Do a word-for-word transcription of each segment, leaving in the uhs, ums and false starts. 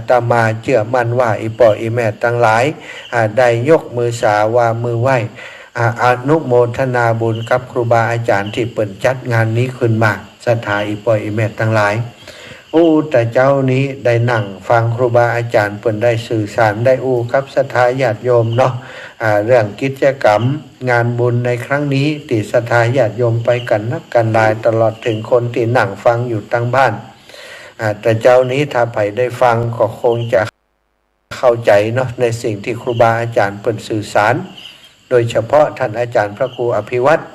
ตมาเจื้อมั่นว่าอี่ป้ออี่แม่ตังหลาย อ่า ได้ยกมือสาว่ามือไหว้ อ่า อนุโมทนาบุญกับครูบาอาจ๋ารย์ตี้เปิ้นจัดงานนี้ขึ้นมา ศรัทธาอี่ป้ออี่แม่ตังหลาย อู้ แต่เจ๊านี้ได้นั่งฟังครูบาอาจ๋ารย์เปิ้นได้สื่อสารได้อู้กับศรัทธาญาติโยมเนาะ อ่า เรื่องกิจกรรมงานบุญในครั้งนี้ตี้ศรัทธาญาติโยมไปกั๋นนักกั๋นหลาย ตลอดเถิงคนตี้นั่งฟังอยู่ตางบ้าน อ่า แต่เจ๊านี้ถ้าใผได้ฟังก็คงจะเข้าใจ๋เนาะ ในสิ่งตี้ครูบาอาจ๋ารย์เปิ้นสื่อสาร โดยเฉพาะต้านอาจ๋ารย์พระครูอภิวัฒน์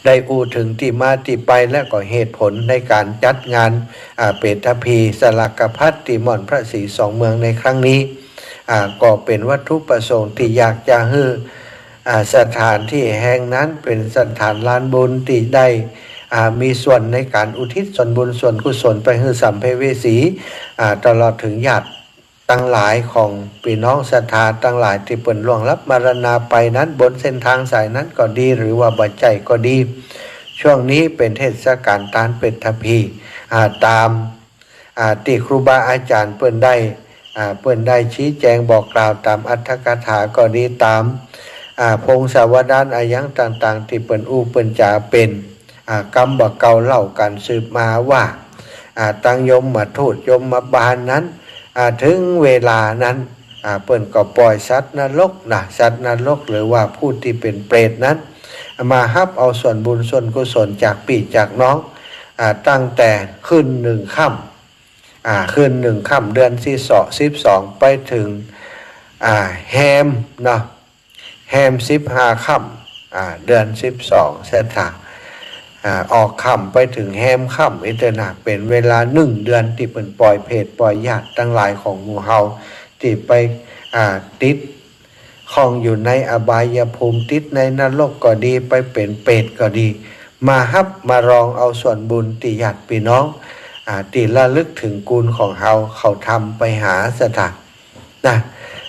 ได้อู้เถิงตี้มาตี้ไปและก็เหตุผลในก๋านจัดงาน อ่า เปฐพีสลากภัตตี้ม่อนพระศรีสองเมืองในครั้งนี้ อ่า ก็เป๋นวัตถุประสงค์ตี้อยากจะหื้อ อ่า สถานตี้แห่งนั้นเป๋นสถานลานบุญตี้ได้ อ่า มีส่วนในก๋านอุทิศส่วนบุญส่วนกุศลไปหื้อสัมภเวสี อ่า ตลอดเถิงญาติตังหลายของปี้น้องศรัทธาตังหลายตี้เปิ้นล่วงลับมรณาไปนั้น บนเส้นตางสายนั้นก็ดี หรือว่าบ่ใจ้ก็ดี ช่วงนี้เป๋นเทศกาลตานเปฐพี อ่า ต๋าม อ่า ตี้ครูบาอาจ๋ารย์เปิ้นได้ อ่า เปิ้นได้ชี้แจงบอกกล่าวต๋ามอรรถกถาก็ดี ต๋าม อ่า พงศาวดารอะหยังต่างๆ ตี้เปิ้นอู้เปิ้นจ๋าเป๋น อ่า กำบ่าเก่าเล่ากั๋นสืบมาว่า อ่า ตังยมมาทูตยมมาบาลนั้น อ่า เถิงเวลานั้น อ่า เปิ้นก็ป่อยสัตว์นรกนะ สัตว์นรกหรือว่าผู้ตี้เป๋นเปรตนั้น มาฮับเอาส่วนบุญส่วนกุศลจากปี้จากน้อง อ่า ตั้งแต่คืนนึ่งค่ำ อ่า คืนนึ่งค่ำเดือนสิบสอง สิบสอง ไปเถิง อ่า แฮมเนาะ แฮมสิบห้าค่ำ อ่า เดือนสิบสอง ศรัทธา อ่า ออกค่ำไปเถิงแฮมค่ำ อี้เต๊อะนะ เป๋นเวลานึ่งเดือนตี้เปิ้นป่อยเปรตป่อยญาติตังหลายของหมู่เฮาตี้ไป อ่า ติด ข้องอยู่ในอบายภูมิ ติดในนรกก็ดี ไปเป๋นเปรตก็ดี มาฮับมารองเอาส่วนบุญตี้ญาติปี้น้อง อ่า ตี้ระลึกเถิงกู๋นของเฮา เขาทำไปหาศรัทธานะ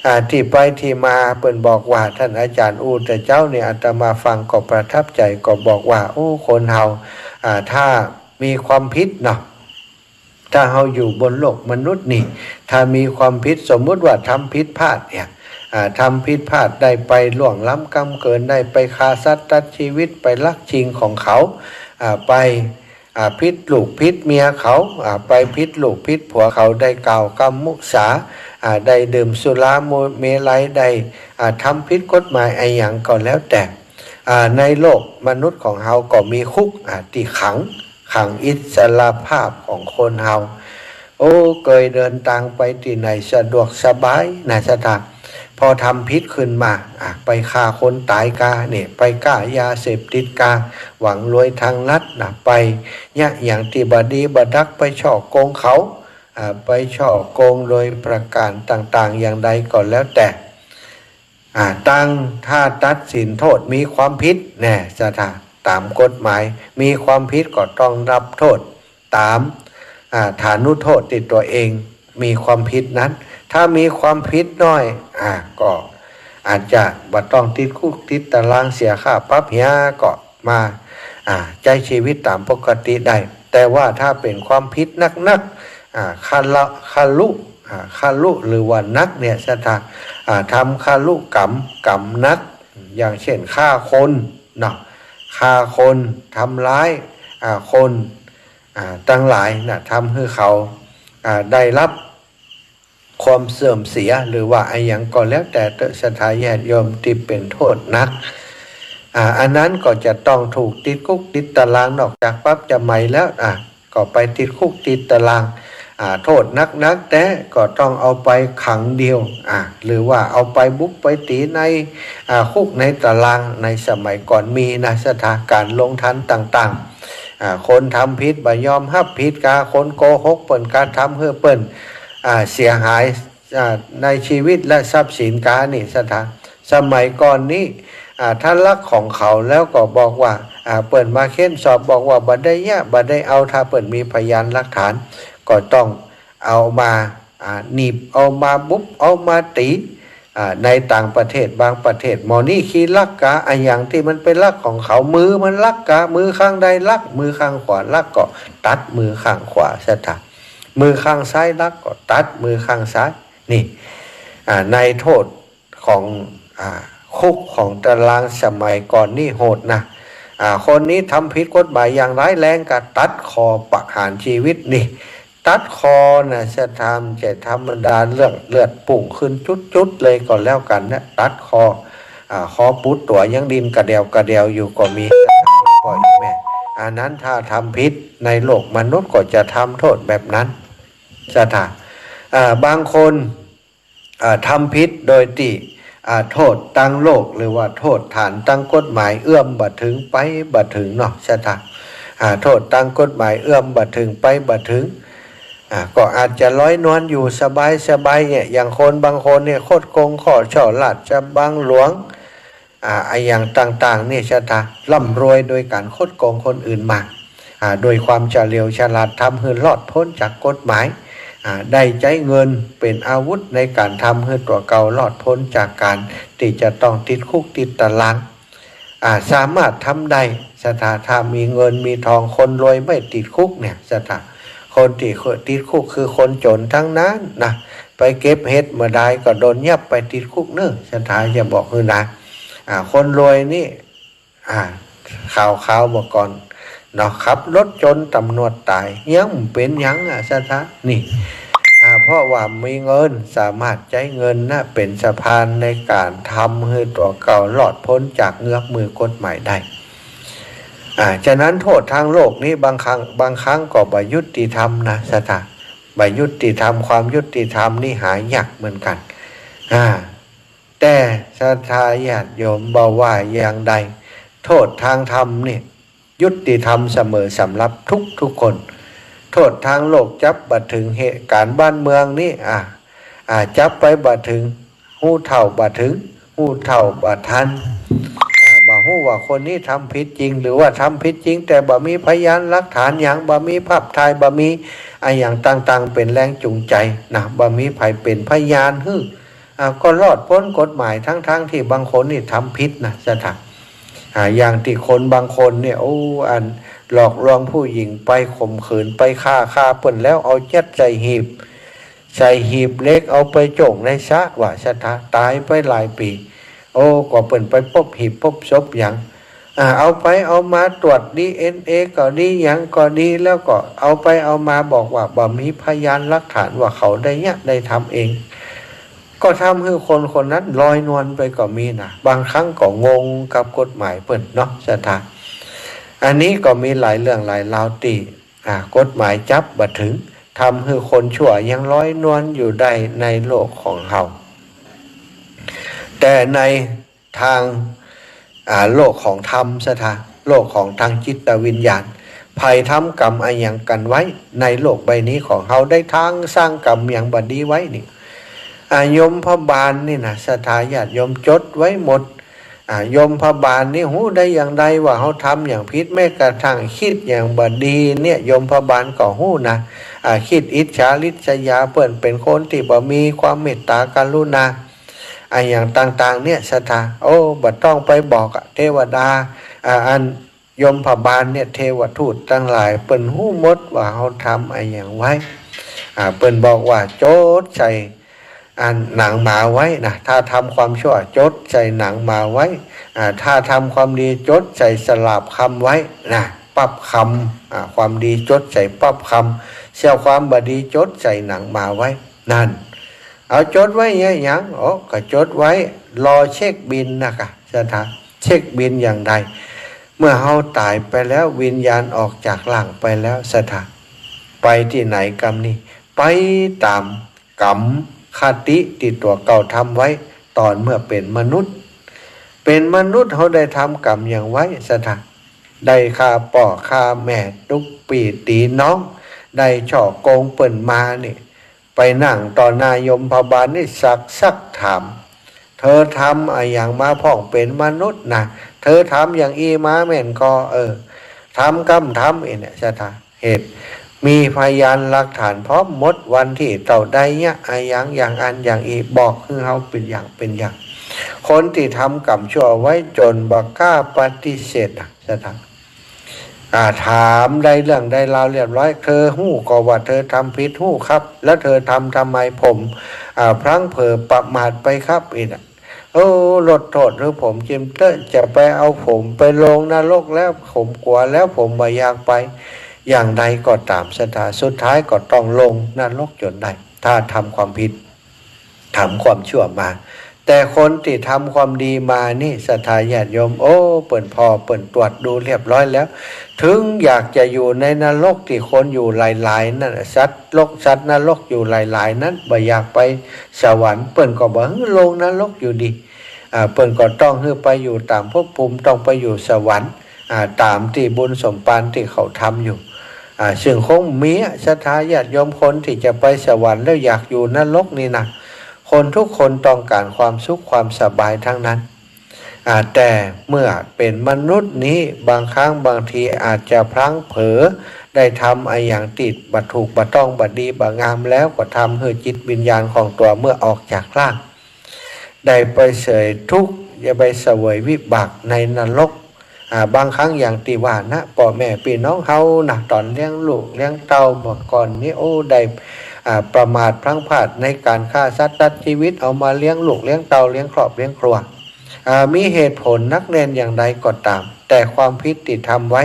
อ่า ตี้ไปตี้มาเปิ้นบอกว่า ต้านอาจ๋ารย์อู้แต่เจ๊านี้อาตมาฟังก็ประทับใจ๋ ก็บอกว่า โอ้ คนเฮา อ่า ถ้ามีความผิดเนาะ ถ้าเฮาอยู่บนโลกมนุษย์นี่ ถ้ามีความผิด สมมุติว่าทำผิดพลาดเนี่ย อ่า ทำผิดพลาด ได้ไปล่วงล้ำกำเกิน ได้ไปฆ่าสัตว์ตัดชีวิต ไปลักชิงของเขา อ่า ไป อ่า ผิดลูกผิดเมียเขา อ่า ไปผิดลูกผิดผัวเขา ได้กล่าวกำมุสา อ่า ได้ดื่มสุราเมรัย ได้ อ่า ทำผิดกฎหมายอะหยังก็แล้วแต่ อ่า ในโลกมนุษย์ของเฮาก็มีคุก อ่า ตี้ขัง ขังอิสรภาพของคนเฮา โอ้ เกยเดินตางไปตี้ไหนสะดวกสบายนะศรัทธา พอทำผิดขึ้นมา อ่ะ ไปฆ่าคนต๋ายกาเนี่ย ไปก๊ายาเสพติดกา หวังรวยทางลัดนะ ไปเยียะหยังตี้บ่ดีบ่ดัก ไปฉ้อโกงเขา อ่า ไปฉ้อโกงโดยประก๋านต่างๆ อย่างใดก็แล้วแต่ อ่า ตังถ้าตัดสินโต้ษมีความผิดแน่ศรัทธา ต๋ามกฎหมาย มีความผิดก็ต้องรับโต้ษต๋าม อ่า ฐานุโต้ษตี้ตั๋วเองมีความผิดนั้น ถ้ามีความผิดน้อย อ่า ก็อาจจะบ่ต้องติดคุกติดตาราง เสียค่าปรับเหีย ก็มา อ่า ใจ๊ชีวิตต๋ามปกติได้ แต่ว่าถ้าเป๋นความผิดนักๆ อ่า คละ คลุ อ่า คลุหรือว่านักเนี่ยศรัทธา อ่า ทำคลุกรรม กรรมนัก อย่างเช่น ฆ่าคนเนาะ ฆ่าคน ทำร้าย อ่า คน อ่า ตังหลายนะ ทำหื้อเขา อ่า ได้รับความเสื่อมเสีย หรือว่าอะหยังก็แล้วแต่เต๊อะศรัทธาญาติโยม ตี้เป๋นโต้ษนัก อ่า อันนั้นก็จะต้องถูกติดคุกติดตาราง นอกจากปรับจะใหม่แล้ว อ่า ก็ไปติดคุกติดตาราง อ่า โต้ษนักๆ แต๊ก็ต้องเอาไปขังเดียว อ่า หรือว่าเอาไปบุกไปตี๋ใน อ่า คุกในตาราง ในสมัยก่อนมีนะศรัทธา ก๋านลงทัณฑ์ต่างๆ อ่า คนทำผิดบ่ยอมฮับผิดกา คนโกหกเปิ้นกา ทำหื้อเปิ้น อ่า เสียหาย อ่า ในชีวิตและทรัพย์สินกานี่ศรัทธา สมัยก่อนนี้ อ่า ถ้าลักของเขาแล้วก็บอกว่า อ่า เปิ้นมาเค้นสอบบอกว่าบ่ได้เยียะ บ่ได้เอา ถ้าเปิ้นมีพยานหลักฐาน ก็ต้องเอามา อ่า หนีบ เอามาบุบ เอามาตี๋ อ่า ในต่างประเทศบางประเทศ หมอนี่ขี้ลักกา อะหยังตี้มันเป๋นลักของเขา มือมันลักกา มือข้างใดลัก มือข้างขวาลัก ก็ตัดมือข้างขวาศรัทธา มือข้างซ้ายลักก็ตัดมือข้างซ้าย นี่ อ่า ในโทษของ อ่า คุกของตารางสมัยก่อนนี่โหดนะ อ่า คนนี้ทำผิดกฎหมายอย่างร้ายแรงก็ตัดคอประหารชีวิตนี่ ตัดคอนะ ศรัทธา จะธรรมดา เลือด เลือดพุ่งขึ้นจุดๆเลยก็แล้วกั๋นนะ ตัดคอ อ่า คอปูดตั๋วยังดิ้นกระเดี่ยวกระเดี่ยวอยู่ก็มี พ่อแม่ อันนั้นถ้าทำผิดในโลกมนุษย์ก็จะทำโทษแบบนั้น ศรัทธา อ่า บางคน อ่า ทำผิดโดยตี้ อ่า โทษตางโลกหรือว่าโทษฐานตางกฎหมายเอื้อมบ่เถิง ไปบ่เถิงเนาะ ศรัทธา อ่า โทษตางกฎหมายเอื้อมบ่เถิง ไปบ่เถิง อ่า ก็อาจจะลอยนวลอยู่สบายๆเนี่ย อย่างคนบางคนเนี่ยคดโกงข้อฉ้อราชบังหลวง อ่า อะหยังต่างๆนี่ ศรัทธา ร่ำรวยโดยก๋านคดโกงคนอื่นมา อ่า โดยความเฉลียวฉลาดทำหื้อรอดป๊นจากกฎหมาย อ่า ได้ใจ๊เงินเป๋นอาวุธในก๋านทำหื้อตั๋วเก่ารอดป๊นจากก๋านตี้จะต้องติดคุกติดตาราง อ่า สามารถทำได้ ศรัทธา ถ้ามีเงินมีทอง คนรวยไม่ติดคุกเนี่ย ศรัทธา คนตี้ติดคุกคือคนจ๋นตังนั้นนะ ไปเก็บเห็ดมาได้ก็โดนยับไปติดคุกเน่อ ศรัทธาจะบอกหื้อนะ อ่า คนรวยนี่ อ่า ข่าวๆเมื่อก่อนเนาะ ขับรถจนต๋ำรวจต๋าย ยังบ่เป๋นหยังอะ ศรัทธา นี่ อ่า เพราะว่ามีเงิน สามารถใจ๊เงินนะเป๋นสะพานในก๋านทำหื้อตั๋วเก่ารอดป๊นจากเงื้อมมือกฎหมายได้ อ่า ฉะนั้นโทษตางโลกนี้บางครั้ง บางครั้งก็บ่ยุติธรรมนะ ศรัทธา บ่ยุติธรรม ความยุติธรรมนี่หายากเหมือนกั๋น อ่า แต่ศรัทธาญาติโยม บ่ว่าอย่างใด โทษตางธรรมนี่ยุติธรรมเสมอสำหรับทุกๆคน โทษตางโลกจับบ่เถิงเหตุก๋ารณ์บ้านเมืองนี่ อ่า อ่า จับไปบ่เถิง ฮู้เท่าบ่เถิง ฮู้เท่าบ่ทัน อ่า บ่ฮู้ว่าคนนี้ทำผิดจริง หรือว่าทำผิดจริง แต่บ่มีพยานหลักฐานหยัง บ่มีภาพถ่าย บ่มีอะหยังต่างๆเป๋นแรงจูงใจ๋นะ บ่มีใผเป๋นพยานหื้อ อ่า ก็รอดป๊นกฎหมาย ทั้งๆตี้บางคนนี่ทำผิดนะ ศรัทธา อ่า อย่างตี้คนบางคนเนี่ย โอ้ อันหลอกลวงผู้หญิงไปข่มขืน ไปฆ่า ฆ่าเปิ้นแล้วเอายัดใส่หีบ ใส่หีบเหล็ก เอาไปโจ้งในสระว่า ศรัทธา ต๋ายไปหลายปี๋ โอ้ ก็เปิ้นไปปบหีบปบศพหยัง อ่า เอาไปเอามาตรวจดีเอ็นเอก็ดี หยังก็ดี แล้วก็เอาไปเอามาบอกว่าบ่มีพยานหลักฐานว่าเขาได้เยียะได้ทำเอง ก็ทำหื้อคนคนนั้นลอยนวลไปก็มีนะ บางครั้งก็งงกับกฎหมายเปิ้นเนาะ ศรัทธา อันนี้ก็มีหลายเรื่องหลายราวตี้ อ่า กฎหมายจับบ่เถิง ทำหื้อคนชั่วยังลอยนวลอยู่ได้ในโลกของเฮา แต่ในตาง อ่า โลกของธรรม ศรัทธา โลกของตางจิตวิญญาณ ใผทำกรรมอะหยังกั๋นไว้ ในโลกใบนี้ของเฮาได้ตางสร้างกรรมหยังบ่ดีไว้นี่ อ่า ยมพบาลนี่นะ ศรัทธาญาติโยม จดไว้หมด อ่า ยมพบาลนี่ฮู้ได้อย่างใดว่าเฮาทำหยังผิด แม้กระทั่งกึ๊ดหยังบ่ดีเนี่ย ยมพบาลก็ฮู้นะ อ่า กึ๊ดอิจฉาริษยาเปิ้น เป๋นคนตี้บ่มีความเมตต๋ากรุณา อะหยังต่างๆเนี่ย ศรัทธา โอ้ บ่ต้องไปบอกอะ เทวดา อ่า อันยมพบาลเนี่ย เทวทูตตังหลาย เปิ้นฮู้หมดว่าเฮาทำอะหยังไว้ อ่า เปิ้นบอกว่าจดใส่ อันหนังหมาไว้นะ ถ้าทำความชั่วจดใส่หนังหมาไว้ อ่า ถ้าทำความดีจดใส่สลาบคำไว้นะ ปั๊บคำ อ่า ความดีจดใส่ปั๊บคำ เสี้ยวความบ่ดีจดใส่หนังหมาไว้ นั่น เอาจดไว้เยียะหยัง โอ้ ก็จดไว้รอเช็คบิลนะก่ะ ศรัทธา เช็คบิลอย่างใด เมื่อเฮาต๋ายไปแล้ว วิญญาณออกจากร่างไปแล้ว ศรัทธา ไปตี้ไหนกำนี้ ไปต๋าม กรรมคติตี้ตั๋วเก่าทำไว้ ต๋อนเมื่อเป๋นมนุษย์ เป๋นมนุษย์เฮาได้ทำกรรมหยังไว้ ศรัทธา ได้ฆ่าป้อฆ่าแม่ ตุ๊บปี้ตี๋น้อง ได้ฉ้อโกงเปิ้นมานี่ ไปนั่งต่อหน้ายมพบาลนี่สัก สักถาม เธอทำอะหยังมาพ่องเป๋นมนุษย์นะ เธอทำอย่างอี้มาแม่นก่อ เออ ทำกำทำอี้เนี่ย ศรัทธา เหตุ มีพยานหลักฐานพร้อมหมด วันตี้เต้าได้เยียะอะหยังอย่างอั้นอย่างอี้ บอกหื้อเฮาเป๋นอย่างเป๋นอย่าง คนตี้ทำกรรมชั่วไว้จ๋นบ่กล้าปฏิเสธนะ ศรัทธา อ่า ถามได้เรื่องได้ราวเรียบร้อย เธอฮู้ก่อว่าเธอทำผิด ฮู้ครับ แล้วเธอทำทำไม ผม อ่า พลั้งเผลอประมาทไปครับ อีกนะ โอ้ ลดโต้ษหื้อผมจิมเต๊อะ จะไปเอาผมไปลงนรกแล้ว ผมกั๋วแล้ว ผมบ่อยากไป อย่างใดก็ต๋ามศรัทธา สุดท้ายก็ต้องลงนรกจ๋นได้ ถ้าทำความผิด ทำความชั่วมา แต่คนตี้ทำความดีมานี่ ศรัทธาญาติโยม โอ้ เปิ้นผ่อ เปิ้นตรวจดูเรียบร้อยแล้ว เถิงอยากจะอยู่ในนรกตี้คนอยู่หลายๆ นั้น สัตว์ลก สัตว์นรกอยู่หลายๆ นั้น บ่อยากไปสวรรค์ เปิ้นก็บ่หื้อลงนรกอยู่ดี อ่า เปิ้นก็ต้องหื้อไปอยู่ต๋ามภพภูมิ ต้องไปอยู่สวรรค์ อ่า ต๋ามตี้บุญสมภารตี้เขาทำอยู่ อ่า ซึ่งคงมีอะ ศรัทธาญาติโยม คนตี้จะไปสวรรค์แล้วอยากอยู่นรกนี่นะ คนทุกคนต้องก๋านความสุขความสบายทั้งนั้น อ่า แต่เมื่อเป๋นมนุษย์นี้ บางครั้งบางทีอาจจะพลั้งเผลอ ได้ทำอะหยังตี้บ่ถูกบ่ต้อง บ่ดีบ่งาม แล้วก็ทำหื้อจิตวิญญาณของตั๋วเมื่อออกจากร่าง ได้ไปเสวยทุกข์ ได้ไปเสวยวิบากในนรก อ่า บางครั้งอย่างตี้ว่านะ ป้อแม่ปี้น้องเฮานะ ต๋อนเลี้ยงลูกเลี้ยงเต้าเมื่อก่อนนี้ โอ้ ได้ อ่า ประมาทพลั้งพลาดในก๋านฆ่าสัตว์ตัดชีวิต เอามาเลี้ยงลูกเลี้ยงเต้า เลี้ยงครอบเลี้ยงครัว อ่า มีเหตุผลหนักแน่นอย่างใดก็ต๋าม แต่ความผิดตี้ทำไว้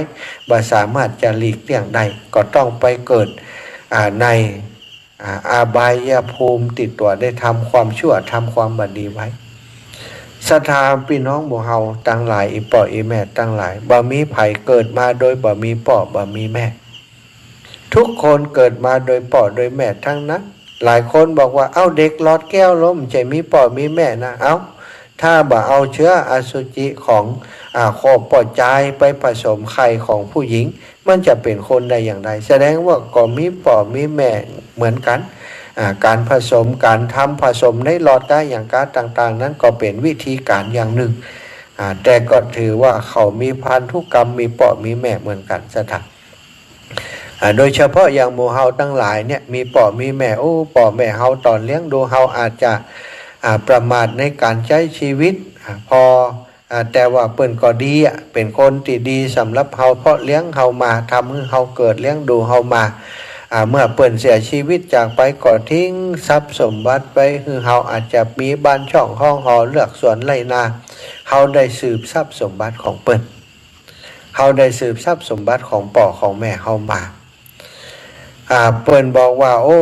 บ่สามารถจะหลีกเลี่ยงได้ ก็ต้องไปเกิด อ่า ใน อ่า อบายภูมิตี้ตั๋วได้ทำความชั่ว ทำความบ่ดีไว้ ศรัทธาปี้น้องหมู่เฮาตังหลาย อี่ป้ออี่แม่ตังหลาย บ่มีใผเกิดมาโดยบ่มีป้อบ่มีแม่ ทุกคนเกิดมาโดยป้อโดยแม่ทั้งนั้น หลายคนบอกว่า เอ้า เด็กหลอดแก้วลม บ่ใจ้มีป้อมีแม่นะ เอ้า ถ้าบ่เอาเจื๊ออสุจิของ อ่า ข้อป้อจายไปผสมไข่ของผู้หญิง มันจะเป๋นคนได้อย่างใด แสดงว่าก็มีป้อมีแม่เหมือนกั๋น อ่า ก๋านผสม ก๋านทำผสมในหลอดก้าอย่างก้าต่างๆ นั้นก็เป๋นวิธีก๋านอย่างนึ่ง อ่า แต่ก็ถือว่าเขามีพันธุกรรม มีป้อมีแม่เหมือนกั๋น ศรัทธา อ่า โดยเฉพาะอย่างหมู่เฮาตังหลายเนี่ย มีป้อมีแม่ โอ้ ป้อแม่เฮาต๋อนเลี้ยงดูเฮาอาจจะ อ่า ประมาทในก๋านใจ๊ชีวิต อ่า พอ อ่า แต่ว่าเปิ้นก็ดีอะ เป๋นคนตี้ดีสำหรับเฮา เพราะเลี้ยงเฮามา ทำหื้อเฮาเกิด เลี้ยงดูเฮามา อ่า เมื่อเปิ้นเสียชีวิตจากไปก็ทิ้งทรัพย์สมบัติไว้หื้อเฮา อาจจะมีบ้านช่องห้องหอ เฮือกสวนไฮ่นา เฮาได้สืบทรัพย์สมบัติของเปิ้น เฮาได้สืบทรัพย์สมบัติของป้อของแม่เฮามา อ่า เปิ้นบอกว่า โอ้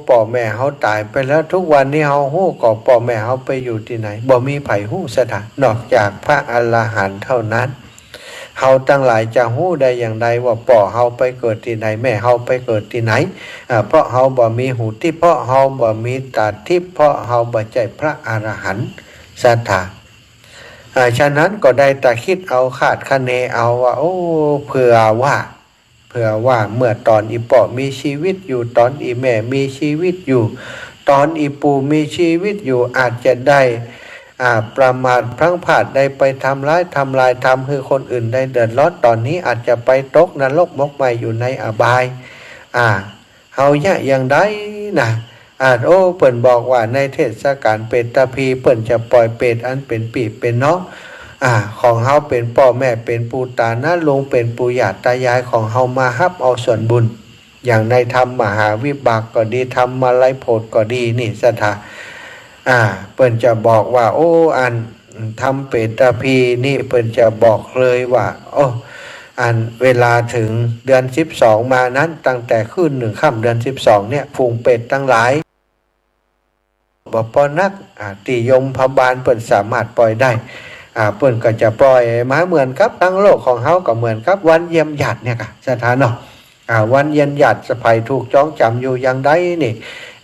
ป้อแม่เฮาต๋ายไปแล้ว ทุกวันนี้เฮาฮู้ก่อ ป้อแม่เฮาไปอยู่ตี้ไหน บ่มีใผฮู้ ศรัทธา นอกจากพระอรหันต์เท่านั้น เฮาตังหลายจะฮู้ได้อย่างใดว่าป้อเฮาไปเกิดตี้ไหน แม่เฮาไปเกิดตี้ไหน อ่า เพราะเฮาบ่มีหูทิพย์ เพราะเฮาบ่มีต๋าทิพย์ เพราะเฮาบ่ใจ้พระอรหันต์ ศรัทธา อ่า ฉะนั้นก็ได้แต่กึ๊ดเอา คาดคะเนเอาว่า โอ้ เผื่อว่า เผื่อว่าเมื่อต๋อนอี่ป้อมีชีวิตอยู่ ต๋อนอี่แม่มีชีวิตอยู่ ต๋อนอี่ปู่มีชีวิตอยู่ อาจจะได้ อ่า ประมาทพลั้งพลาด ได้ไปทำร้ายทำลาย ทำหื้อคนอื่นได้เดือดร้อน ต๋อนนี้อาจจะไปตกนรกหมกไหม้อยู่ในอบาย อ่า เฮาเยียะอย่างใดนะ อ่า โอ้ เปิ้นบอกว่าในเทศกาลเปตพี เปิ้นจะป่อยเปรตอันเป๋นปี้เป๋นน้อง อ่า ของเฮา เป๋นป้อแม่ เป๋นปู่ต๋าน้าลุง เป๋นปู่ย่าต๋ายายของเฮา มาฮับเอาส่วนบุญ อย่างในธรรมมหาวิบากก็ดี ธรรมมาลัยโผดก็ดีนี่ ศรัทธา อ่า เปิ้นจะบอกว่า โอ้ อัน ธรรมเปตพีนี่เปิ้นจะบอกเลยว่า โอ้ อันเวลาเถิงเดือนสิบสองมานั้น ตั้งแต่คืนนึ่งค่ำเดือนสิบสองเนี่ย ฝูงเปรตตังหลาย บ่ปอนัก อ่า ตี้ยมพบาลเปิ้นสามารถป่อยได้ อ่า เปิ้นก็จะป่อยมาเหมือนกับตังโลกของเฮา ก็เหมือนกับวันเยี่ยมญาติเนี่ยก่ะ ศรัทธาเนาะ อ่า วันเยี่ยมญาติ ใผถูกจองจ๋ำอยู่อย่างใดนี่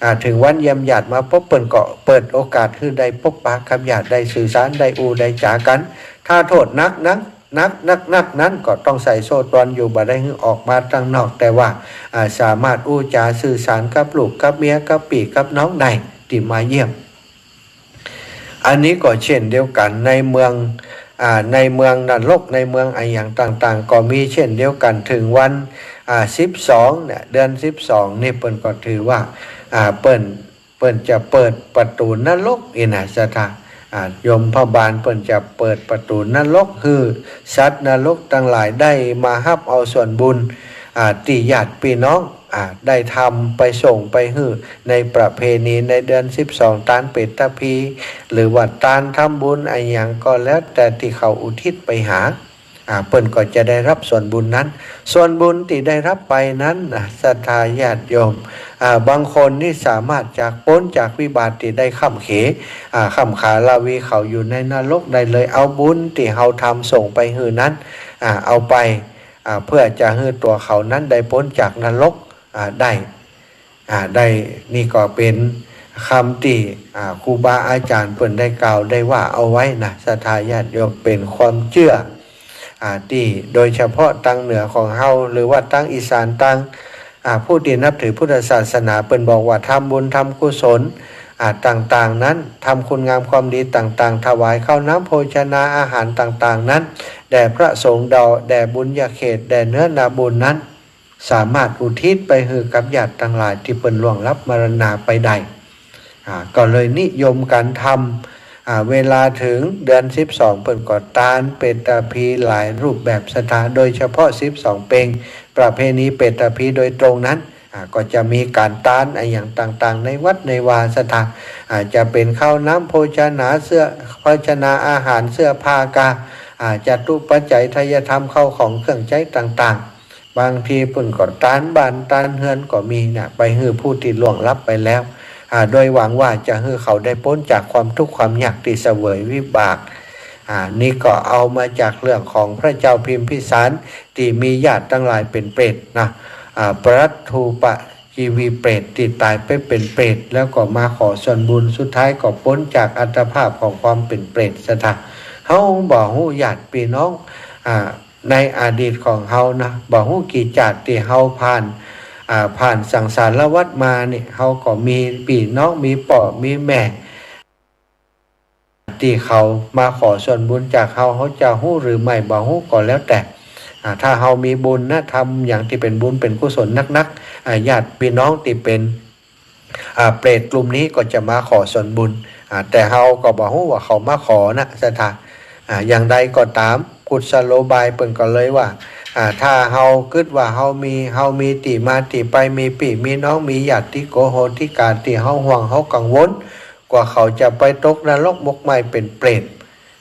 อ่า เถิงวันเยี่ยมญาติมาปุ๊บ เปิ้นก็เปิดโอกาสหื้อได้ปบปะกับญาติ ได้สื่อสาร ได้อู้ได้จ๋ากั๋น ถ้าโต้ษหนักนั้น หนัก หนัก หนักนั้นก็ต้องใส่โซ่ตรวนอยู่ บ่ได้หื้อออกมาตังนอก แต่ว่า อ่า สามารถอู้จ๋าสื่อสารกับลูกกับเมีย กับปี้กับน้องได้ ตี้มาเยี่ยม อันนี้ก็เช่นเดียวกั๋น ในเมือง อ่า ในเมืองนรก ในเมืองอะหยังต่างๆ ก็มีเช่นเดียวกั๋น เถิงวัน อ่า สิบสองเนี่ย เดือนสิบสองนี่ เปิ้นก็ถือว่า อ่า เปิ้น เปิ้นจะเปิดประตู๋นรกอี้นะ ศรัทธา อ่า ยมพบาลเปิ้นจะเปิดประตู๋นรกหื้อสัตว์นรกตังหลายได้มาฮับเอาส่วนบุญ อ่า ตี้ญาติปี้น้อง อ่า ได้ทำไปส่งไปหื้อในประเพณีในเดือนสิบสอง ตานเปตพี หรือว่าตานทำบุญอะหยังก็แล้วแต่ตี้เขาอุทิศไปหา อ่า เปิ้นก็จะได้ฮับส่วนบุญนั้น ส่วนบุญตี้ได้ฮับไปนั้นน่ะ ศรัทธาญาติโยม อ่า บางคนนี่สามารถจะป๊นจากวิบัติตี้ได้ค่ำเข อ่า ค่ำขาราวีเขาอยู่ในนรกได้เลย เอาบุญตี้เฮาทำส่งไปหื้อนั้น อ่า เอาไป อ่า เพื่อจะหื้อตั๋วเขานั้นได้ป๊นจากนรก อ่า ได้ อ่า ได้ นี่ก็เป๋นกำตี้ อ่า ครูบาอาจ๋ารย์เปิ้นได้กล่าวได้ว่าเอาไว้นะ ศรัทธาญาติโยม เป๋นความเจื้อ อ่า ตี้โดยเฉพาะตางเหนือของเฮา หรือว่าตางอีสานตาง อ่า ผู้ตี้นับถือพุทธศาสนา เปิ้นบอกว่าทำบุญทำกุศล อ่า ต่างๆ นั้น ทำคุณงามความดีต่างๆ ถวายข้าวน้ำโภชนาอาหารต่างๆ นั้น แด่พระสงฆ์ แด่บุญญาเขต แด่เนื้อนาบุญนั้น สามารถอุทิศไปหื้อกับญาติตังหลายตี้เปิ้นล่วงลับมรณาไปได้ อ่า ก็เลยนิยมกั๋นทำ อ่า เวลาเถิงเดือนสิบสอง เปิ้นก็ตานเปตพีหลายรูปแบบ ศรัทธา โดยเฉพาะสิบสองเป็ง ประเพณีเปตพีโดยตรงนั้น อ่า ก็จะมีก๋านตานอะหยังต่างๆ ในวัดในวา ศรัททา อ่า จะเป๋นข้าวน้ำโภชนาเสื้อ โภชนาอาหารเสื้อผ้ากา อ่า จตุปัจจัยทายธรรม ข้าวของเครื่องใจ๊ต่างๆ บางทีเปิ้นก็ตานบ้านตานเฮือนก็มีนะ ไปหื้อผู้ตี้ล่วงลับไปแล้ว อ่า โดยหวังว่าจะหื้อเขาได้ป๊นจากความทุกข์ความยากตี้เสวยวิบาก อ่า นี่ก็เอามาจากเรื่องของพระเจ้าพิมพิสารตี้มีญาติตังหลายเป๋นเปรตนะ อ่า ปรัตถูปะจีวีเปรตตี้ต๋ายไปเป๋นเปรต แล้วก็มาขอส่วนบุญ สุดท้ายก็ป๊นจากอัตภาพของความเป๋นเปรต ศรัททา เฮาบ่ฮู้ญาติปี้น้อง อ่า ในอดีตของเฮานะ บ่ฮู้กี่จาติตี้เฮาผ่าน อ่า ผ่านสังสารวัฏมานี่ เฮาก็มีปี้น้อง มีป้อมีแม่ ตี้เขามาขอส่วนบุญจากเฮา เฮาจะฮู้หรือไม่บ่ฮู้ก็แล้วแต่ อ่า ถ้าเฮามีบุญนะ ทำหยังตี้เป๋นบุญเป๋นกุศลนักๆ อ่า ญาติปี้น้องตี้เป๋น อ่า เปรตกลุ่มนี้ก็จะมาขอส่วนบุญ อ่า แต่เฮาก็บ่ฮู้ว่าเขามาขอนะ ศรัททา อ่า อย่างใดก็ต๋าม กุศโลบายเปิ้นก็เลยว่า อ่า ถ้าเฮากึ๊ดว่าเฮามี เฮามีตี้มาตี้ไป มีปี้มีน้อง มีญาติโกโหติกาตี้เฮาห่วงเฮากังวล กว่าเขาจะไปตกนรกหมกไหม้เป๋นเปรต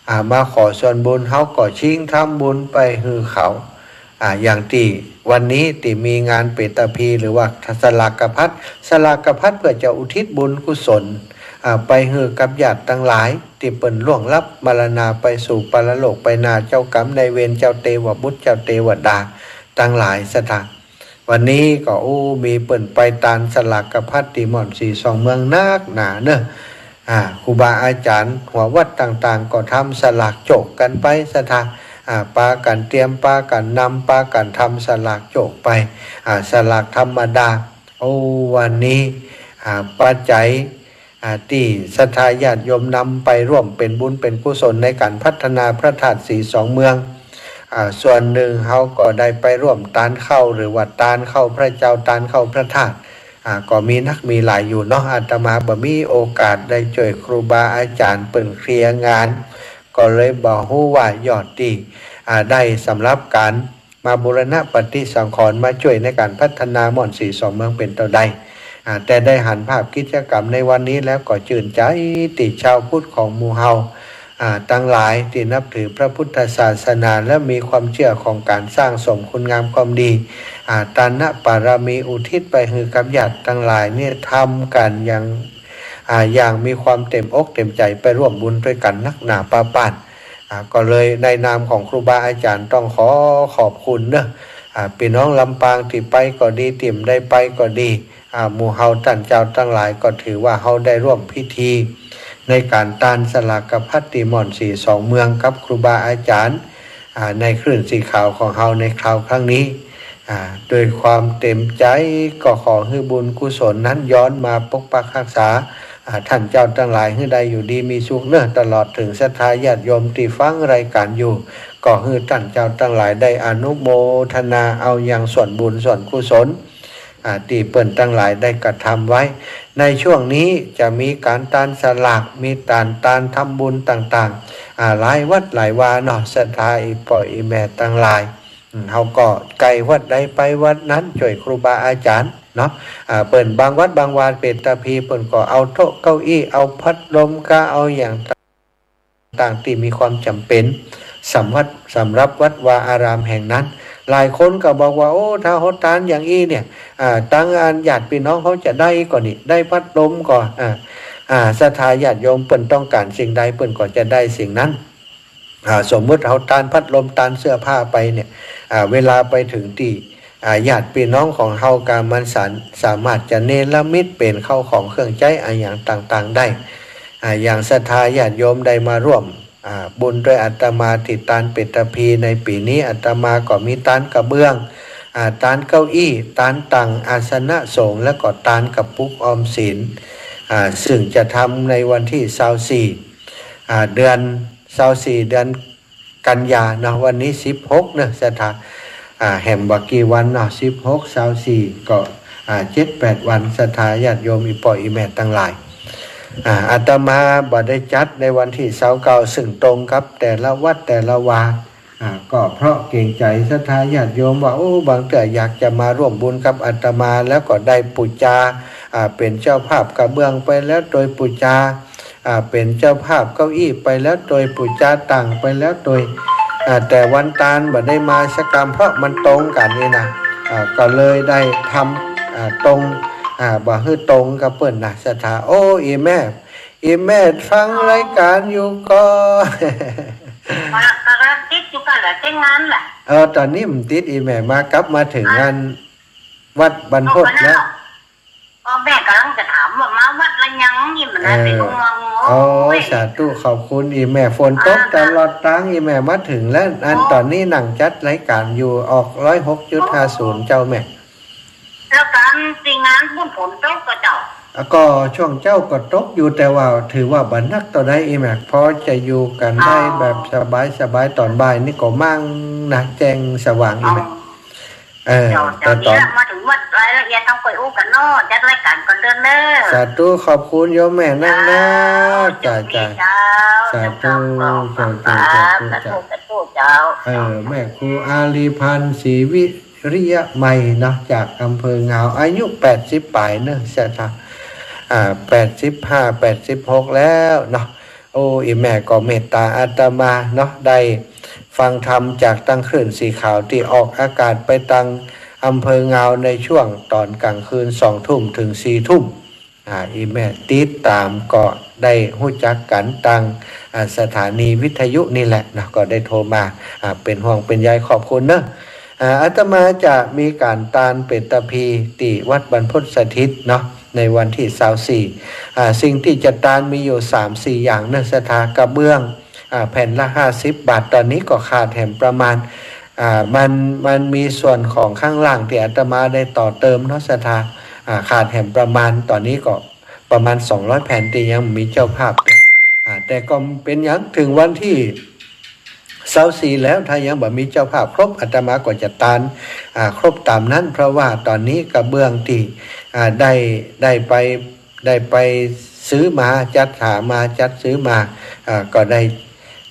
อ่า มาขอส่วนบุญ เฮาก็ชิงทำบุญไปหื้อเขา อ่า อย่างตี้วันนี้ตี้มีงานเปตพี หรือว่าสลากพัส สลากพัสเพื่อจะอุทิศบุญกุศล อ่า ไปหื้อกับญาติตังหลายตี้เปิ้นล่วงลับมรณาไปสู่ปรโลก ไปหน้าเจ้ากรรมนายเวร เจ้าเตวบุตร เจ้าเตวดาตังหลาย ศรัททา วันนี้ก็ โอ้ มีเปิ้นไปตานสลากพัสตี้ม่อนสีสองเมืองนักหนาเนอะ อ่า ครูบาอาจ๋ารย์หัววัดต่างๆ ก็ทำสลากโจกกั๋นไป ศรัททา อ่า ปากั๋นเตรียม ปากั๋นนำ ปากั๋นทำสลากโจกไป อ่า สลากธรรมดา โอ้ วันนี้ อ่า ปัจจัย อ่า ตี้ศรัทธาญาติโยมนำไปร่วมเป๋นบุญเป๋นกุศลในก๋านพัฒนาพระธาตุสีสองเมือง อ่า ส่วนนึ่งเฮาก็ได้ไปร่วมตานข้าว หรือว่าตานข้าวพระเจ้า ตานข้าวพระธาตุ อ่า ก็มีนักมีหลายอยู่เนาะ อาตมาบ่มีโอกาสได้จ้วยครูบาอาจ๋ารย์เปิ้นเคลียร์งาน ก็เลยบ่ฮู้ว่ายอดตี้ อ่า ได้สำหรับก๋านมาบูรณะปฏิสังขรณ์ มาจ้วยในก๋านพัฒนาม่อนสีสองเมืองเป๋นเต้าใด อ่า แต่ได้หันภาพกิจกรรมในวันนี้แล้วก็จื้นใจ๋ตี้ชาวพุทธของหมู่เฮา อ่า ตังหลายตี้นับถือพระพุทธศาสนา และมีความเจื้อของก๋านสร้างสมคุณงามความดี อ่า ตานปารมีอุทิศไปหื้อกับญาติตังหลายเนี่ย ทำกั๋นอย่าง อ่า อย่างมีความเต๋มอกเต๋มใจ๋ ไปร่วมบุญตวยกั๋นนักหนาปาปาน อ่า ก็เลยในนามของครูบาอาจ๋ารย์ต้องขอขอบคุณเนอะ อ่า ปี้น้องลำปางตี้ไปก็ดี ตี้บ่ได้ไปก็ดี อ่า หมู่เฮาต้านเจ้าตังหลายก็ถือว่าเฮาได้ร่วมพิธีในก๋านตานสลากพัสตี้ม่อนสีสองเมืองกับครูบาอาจ๋ารย์ อ่า ในคลื่นสีขาวของเฮาในคราวครั้งนี้ อ่า ด้วยความเต๋มใจ๋ก็ขอหื้อบุญกุศลนั้นย้อนมาปกปักฮักษา อ่า ต้านเจ้าตังหลายหื้อได้อยู่ดีมีสุขเนอะ ตลอดเถิงศรัทธาญาติโยมตี้ฟังรายก๋านอยู่ ก็หื้อต้านเจ้าตังหลายได้อนุโมทนาเอายังส่วนบุญส่วนกุศล อ่า ตี้เปิ้นตังหลายได้กระทำไว้ ในช่วงนี้จะมีก๋านตานสลาก มีก๋านตานทำบุญต่างๆ อ่า หลายวัดหลายวาเนาะ ศรัทธาอี่ป้ออี่แม่ตังหลาย อืม เฮาก็ใก้วัดใดไปวัดนั้น จ้วยครูบาอาจ๋ารย์เนาะ อ่า เปิ้นบางวัดบางวา เป๋นตาพี เปิ้นก็เอาโต๊ะเก้าอี้ เอาพัดลมกา เอาหยัง ต่างๆ ตี้มีความจ๋ำเป๋น สำหรับ สำหรับวัดวาอารามแห่งนั้น หลายคนก็บอกว่า โอ้ ถ้าเฮาตานอย่างอี้เนี่ย อ่า ตังอันญาติปี้น้องเฮาจะได้ก่อนี่ ได้พัดลมก่อ อ่า อ่า ศรัทธาญาติโยมเปิ้นต้องก๋านสิ่งใด เปิ้นก็จะได้สิ่งนั้น อ่า สมมุติเฮาตานพัดลม ตานเสื้อผ้าไปเนี่ย อ่า เวลาไปเถิงตี้ อ่า ญาติปี้น้องของเฮาก็มันสา สามารถจะเนรมิตเป๋นเข้าของเครื่องใจ๊อะหยังต่างๆ ได้ อ่า อย่างศรัทธาญาติโยมได้มาร่วม อ่า บุญตวยอาตมาตี้ตานเป๋นตาพีในปี๋นี้ อาตมาก็มีตานกระเบื้อง อ่า ตานเก้าอี้ ตานตั๋งอาสนะสงฆ์ แล้วก็ตานกระปุกออมสิน อ่า ซึ่งจะทำในวันตี้ซาวสี่ อ่า เดือน ซาวสี่ เดือน กันยาเนาะ วันนี้สิบหกเนาะ ศรัทธา อ่า แหมบ่กี่วันเนาะ สิบหก ซาวสี่ ก็ อ่า เจ็ดแปดวัน ศรัทธาญาติโยมอี่ป้ออี่แม่ตังหลาย อ่า อาตมาบ่ได้จัดในวันตี้ซาวเก้า ซึ่งตรงกับแต่ละวัดแต่ละวา อ่า ก็เพราะเกรงใจ๋ศรัทธาญาติโยมว่า โอ้ บางเตื้ออยากจะมาร่วมบุญกับอาตมา แล้วก็ได้ปู๋จา อ่า เป๋นเจ้าภาพกระเบื้องไปแล้วตวย ปู๋จา อ่า เป๋นเจ้าภาพเก้าอี้ไปแล้วตวย ปู๋จาตั๋งไปแล้วตวย อ่า แต่วันตานบ่ได้มาสักกำ เพราะมันตรงกั๋นนี่นะ อ่า ก็เลยได้ทำ อ่า ตรง อ่า บ่หื้อตรงกับเปิ้นนะ ศรัทธา โอ้ อี่แม่ อี่แม่ฟังรายก๋านอยู่ก่อ กำลังติดอยู่ก่ะแหละ เต้นงานแหละ เออ ต๋อนนี้มันติด อี่แม่มา กลับมาเถิงงานวัดบรรพตแล้ว พ่อแม่ก๋ำลังจะถามว่ามาวัดละยังนี่มันนะ เออ เป๋นห่วง โอ้ โอ้ย สาธุ ขอบคุณอี่แม่ ฝนตก อ่า ตลอดตาง อี่แม่มาเถิงแล้ว อัน โอ้ ต๋อนนี้นั่งจัดรายก๋านอยู่ ออก ร้อยหกจุดห้าศูนย์ เจ้าแม่ แล้วก๋านตี้งานปุ้นฝนตกก่อเจ้า อ่ะ ก็ช่วงเจ๊าก็ตกอยู่ แต่ว่าถือว่าบ่หนักเต้าใดอี่แม่ พอจะอยู่กั๋นได้ อ๋อ แบบสบายๆ ต๋อนบ่ายนี่ก็มั่งนะ แจ้งสว่างอี่แม่ อ๋อ เออ เจ้า แต่ เจ้า ต๋อน นี่ละ มาเถิงวัดรายละเอียด เฮาก็อู้กั๋นเนาะ จัดรายก๋านก่อนเต๊อะ สาธุ ขอบคุณโยมแม่นักนะ เจ้า จ้า เจ้า สาธุ เจ้า เจ้า สาธุ สาธุ สาธุ เจ้า เออ แม่ครูอารีพันธ์ ศรีวิริยะไมยเนาะ จากอำเภองาว อายุแปดสิบป๋ายเนาะ ศรัทธา อ่า แปดสิบห้า แปดสิบหกแล้วเนาะ โอ้ อี่แม่ก็เมตตาอาตมาเนาะ ได้ฟังธรรมจากตังคลื่นสีขาวตี้ออกอากาศไปตังอำเภองาวในช่วงต๋อนก๋างคืน สองทุ่มเถิงสี่ทุ่ม อ่า อี่แม่ติดต๋ามก็ได้ฮู้จักกั๋นตัง อ่า สถานีวิทยุนี่แหละเนาะ ก็ได้โทรมา อ่า เป๋นห่วงเป๋นใย ขอบคุณเนาะ อ่า อาตมาจะมีก๋านตานเป๋นตาพีตี้วัดบรรพตสถิตเนาะ ในวันตี้ซาวสี่ อ่า สิ่งตี้จะตานมีอยู่สามสี่อย่างเนาะ ศรัทธา กระเบื้อง อ่า แผ่นละห้าสิบบาท ต๋อนนี้ก็ขาดแหมประมาณ อ่า มัน มันมีส่วนของข้างล่างตี้อาตมาได้ต่อเติมเนาะ ศรัทธา อ่า ขาดแหมประมาณ ต๋อนนี้ก็ประมาณสองร้อยแผ่นตี้ยังบ่มีเจ้าภาพ อ่า แต่ก็บ่เป๋นหยัง เถิงวันตี้ซาวสี่แล้ว ถ้ายังบ่มีเจ้าภาพครบ อาตมาก็จะตาน อ่า ครบต๋ามนั้น เพราะว่าต๋อนนี้กระเบื้องตี้ อ่า ได้ ได้ไป ได้ไปซื้อมา จัดหามา จัดซื้อมา อ่า ก็ได้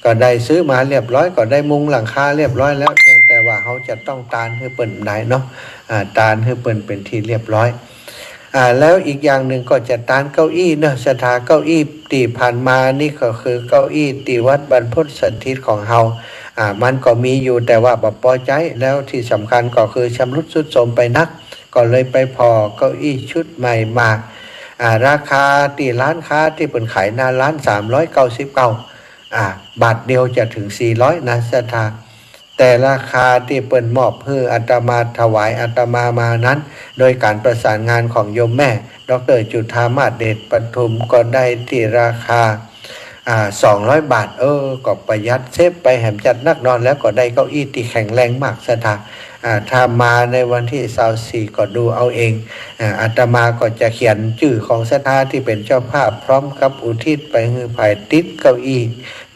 ก็ได้ซื้อมาเรียบร้อย ก็ได้มุงหลังคาเรียบร้อยแล้ว เพียงแต่ว่าเฮาจะต้องตานหื้อเปิ้นได้เนาะ อ่า ตานหื้อเปิ้นเป๋นตี้เรียบร้อย อ่า แล้วอีกอย่างนึ่งก็จะตานเก้าอี้เนาะ ศรัทธา เก้าอี้ตี้ผ่านมานี่ก็คือเก้าอี้ตี้วัดบรรพตสถิตของเฮา อ่า มันก็มีอยู่ แต่ว่าบ่ปอใจ๊ แล้วตี้สำคัญก็คือชำรุดทรุดโทรมไปนัก ก็เลยไปผ่อเก้าอี้ชุดใหม่มา อ่า ราคาตี้ร้านค้าตี้เปิ้นขายหน้าร้าน สามร้อยเก้าสิบเก้า อ่า บาทเดียวจะเถิงสี่ร้อยนะ ศรัทธา แต่ราคาตี้เปิ้นมอบหื้ออาตมา ถวายอาตมามานั้น โดยก๋านประสานงานของโยมแม่ ด็อกเตอร์จุฑามาส เดชประทุม ก็ได้ตี้ราคา อ่า สองร้อยบาท เออ ก็ประหยัดเซฟไปแหมจัดนักเนาะ แล้วก็ได้เก้าอี้ตี้แข็งแรงมาก ศรัทธา อ่า ถ้ามาในวันตี้ซาวสี่ก็ดูเอาเอง อ่า อาตมาก็จะเขียนจื้อของศรัทธาตี้เป๋นเจ้าภาพ พร้อมกับอุทิศไปหื้อใผติดเก้าอี้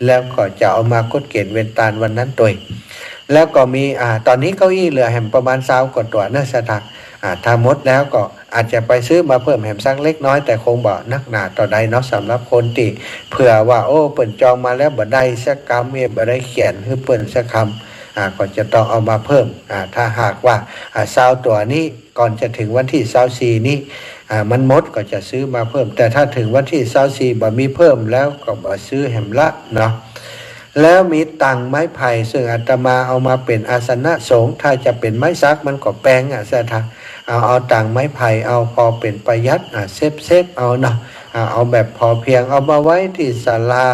แล้วก็จะเอามาคดเกณฑ์เวนตานวันนั้นตวย แล้วก็มี อ่า ต๋อนนี้เก้าอี้เหลือแหมประมาณซาวกว่าตั๋วเนาะ ศรัทธา อ่า ถ้าหมดแล้วก็อาจจะไปซื้อมาเพิ่มแหมสักเล็กน้อย แต่คงบ่นักหนาเต้าใดเนาะ สำหรับคนตี้เผื่อว่า โอ้ เปิ้นจองมาแล้วบ่ได้สักกำ เอ๊ะ บ่ได้เขียนหื้อเปิ้นสักกำ อ่า ก็จะต้องเอามาเพิ่ม อ่า ถ้าหากว่า อ่า ซาวตั๋วนี้ก่อนจะถึงวันตี้ซาวสี่นี้ อ่า มันหมดก็จะซื้อมาเพิ่ม แต่ถ้าถึงวันตี้ซาวสี่บ่มีเพิ่มแล้วก็บ่ซื้อแหมละเนาะ แล้วมีตั๋งไม้ไผ่ ซึ่งอาตมาเอามาเป๋นอาสนะสงฆ์ ถ้าจะเป๋นไม้สักมันก็แปงอะ ศรัทธา เอา เอาตั๋งไม้ไผ่ เอาพอเป๋นประหยัด อ่า เซฟๆ เอาเนาะ อ่า เอาแบบพอเพียง เอามาไว้ตี้ศาลา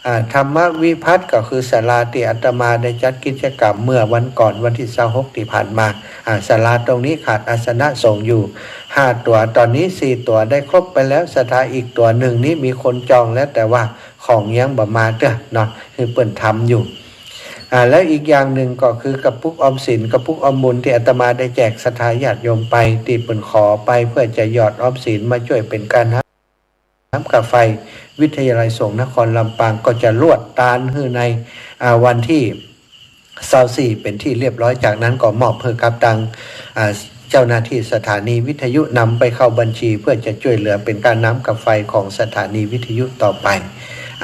อ่า ธรรมวิพัฒน์ ก็คือศาลาตี้อาตมาได้จัดกิจกรรมเมื่อวันก่อน วันตี้ซาวหกตี้ผ่านมา อ่า ศาลาตรงนี้ขาดอาสนะสงฆ์อยู่ห้าตั๋ว ต๋อนนี้สี่ตั๋วได้ครบไปแล้ว ศรัทธา อีกตั๋วนึ่งนี้มีคนจองแล้ว แต่ว่าของยังบ่มาเตื้อเนาะ หื้อเปิ้นทำอยู่ อ่า แล้วอีกอย่างนึ่งก็คือกระปุกออมสิน กระปุกออมบุญตี้อาตมาได้แจกศรัทธาญาติโยมไป ตี้เปิ้นขอไปเพื่อจะหยอดออมสินมาจ้วยเป๋นก้าน้ำก้าไฟ วิทยาลัยสงฆ์นครลำปาง ก็จะลวดตานหื้อใน อ่า วันตี้ซาวสี่เป๋นตี้เรียบร้อย จากนั้นก็มอบหื้อกับตัง อ่า เจ้าหน้าตี้สถานีวิทยุนำไปเข้าบัญชี เพื่อจะจ้วยเหลือเป๋นก้าน้ำก้าไฟของสถานีวิทยุต่อไป